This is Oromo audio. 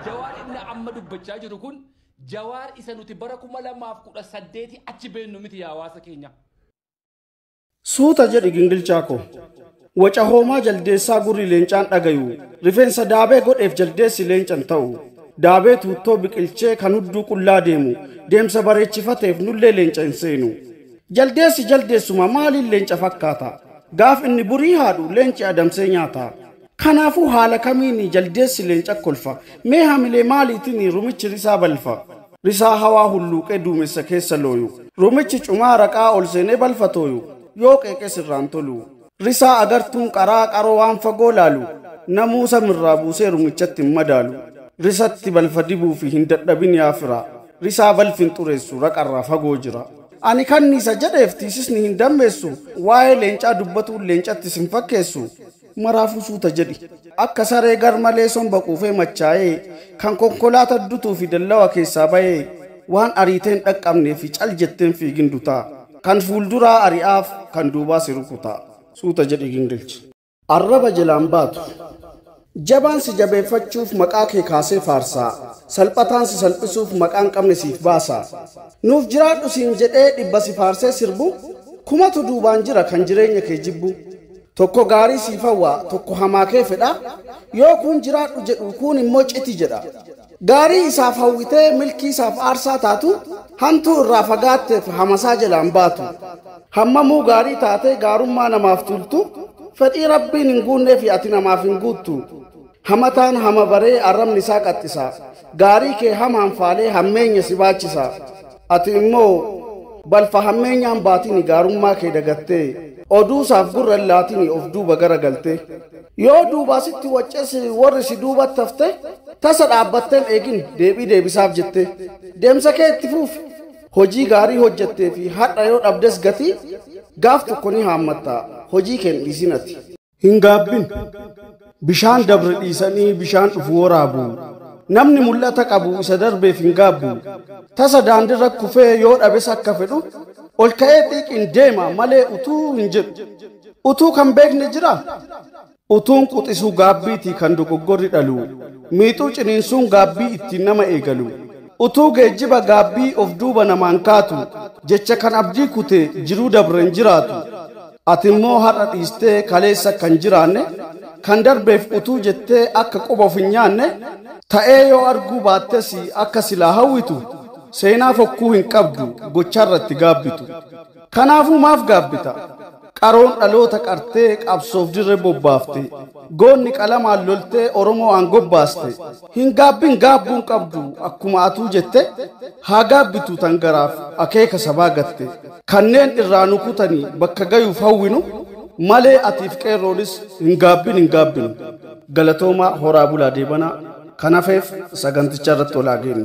Jawaar inni amma dubbachaa jiru kun Jawaar isa nuti bara 2018 achi beennu miti yaa hawaasa keenya. Suuta jedhi gingilchaa koo. Waca hoomaa jaldeessaa gurri leencaan dhagayu. Rifeensa daabee godheef jaldeessi leencan ta'u. Daabee tuuttoo biqilchee kan hudduu qullaa deemu. Deemsa bareechifateef nullee leenca hin seenu. Jaldeessi jaldeessuma maaliin leenca fakkaata? Gaaf inni burii haadhu leenci adamsee nyaata. Kanaafuu haala kamiin jaldeessi leenca kolfa? Mee hamilee maaliitiin rumichi risaa balfa? Risaa hawaa hulluuqee duumessa keessa looyu. Rumichi cumaa raqaa ol seenee balfa tooyu. Yoo qeeqee sirraan tolu. Risaa agartuun qaraa qaroo waan fagoo laalu. Namuusa mirraa buusee rumichatti hin madaalu. Risatti balfa dibuu fi hin dadhabin yaafira. Risaa balfin xureessu raqarraa fagoo jira. Ani kanniisa jedheef tiisisni hin dammeessu. Waa'ee leencaa dubbatuun leencatti sin fakkeessu. Maraafuu suuta jedhi. Akka saree gar malee somba quufee machaa'ee kan konkolaataa dutuu fi dallawa keessaa bahee waan ariiteen dhaqqabnee fi cal jetteen fiigin dutaa. Kan fuulduraa ari'aaf kan duubaa si rukutaa. Suuta jedhi gingilchi. Arraba jalaan baatu. Jabaan si jabeeffachuuf maqaa kee kaasee faarsaa. Salphataan si salphisuuf maqaan qabne siif baasaa. Nuuf jiraadhu siin jedhee dhibba si faarsee sirbu. Kumatu duubaan jira kan jireenya kee jibbu. Tokko gaarii siif hawwa tokko hamaa kee fedha. Yoo kun jiraadhu jedhu kun immoo citi jedha. Gaarii isaaf hawwitee milkii isaaf aarsaa taatu hamtuu irraa fagaatteef hamasaa jalaan baatu. Hammamuu gaarii taatee gaarummaa namaaf tultu fedhii rabbiin hin guunnee fi ati namaaf hin guuttu. Hamataan hama baree arrabni isaa qaxxisa. Gaarii kee hamaan faalee hammeenya si baachisa. Ati immoo balfa hammeenyaan baatini gaarummaa kee dagattee oduusaaf gurra hin laatini of duuba garagalte. Yoo duubaa sitti wacces warri si duubatti hafte tasa dhaabbatteen eegin deebii deebisaaf jette. Deemsa kee itti fuufi. Hojii gaarii hojjettee fi hadha yoo dhabdes gatii gaaf tokko ni haammatta. Hojii kee hin dhiisin ati. Hin gaabbin. Bishaan dabre dhiisanii bishaan dhufu waraabu. Namni mul'ata qabu isa darbeef hin gaabbu. Tasa daandiirra kufee yoo dhabes akka fedhu ol ka'ee xiiqiin deema malee utuu hin jedhu. Utuu kan beekne jira. Utuun quxisuu gaabbiitii kan dogoggorri dhalu. Miixuu ciniinsuun gaabbii ittiin nama eegalu. Utuu geejjiba gaabbii of duuba namaan kaatu. Jecha kan abdii kute jiruu dabreen jiraatu. Ati immoo har'a dhiistee kaleessa kan jiraanne kan darbeef utuu jettee akka quba of hin nyaanne ta'ee yoo arguu baattes akka silaa hawwitu seenaa fokkuu hin qabdu gocharratti gaabbitu. Kanaafuu maaf gaabbita? Qaroon dhaloota qartee qabsoof dirree bobbaafte. Goonni qalamaan loltee Oromoo aan gobbaaste. Hin gaabbin gaabbuun qabdu akkuma atuu jette haa gaabbitu tan garaaf akeeka sabaa gatte. Kanneen irraa nu kutanii bakka gayuuf hawwinu malee atiif qeerroonis hin gaabbin hin gaabbinu. Galatoomaa horaa bulaa deebanaa. Kan hafeef saganticha irratti olaa geenyu.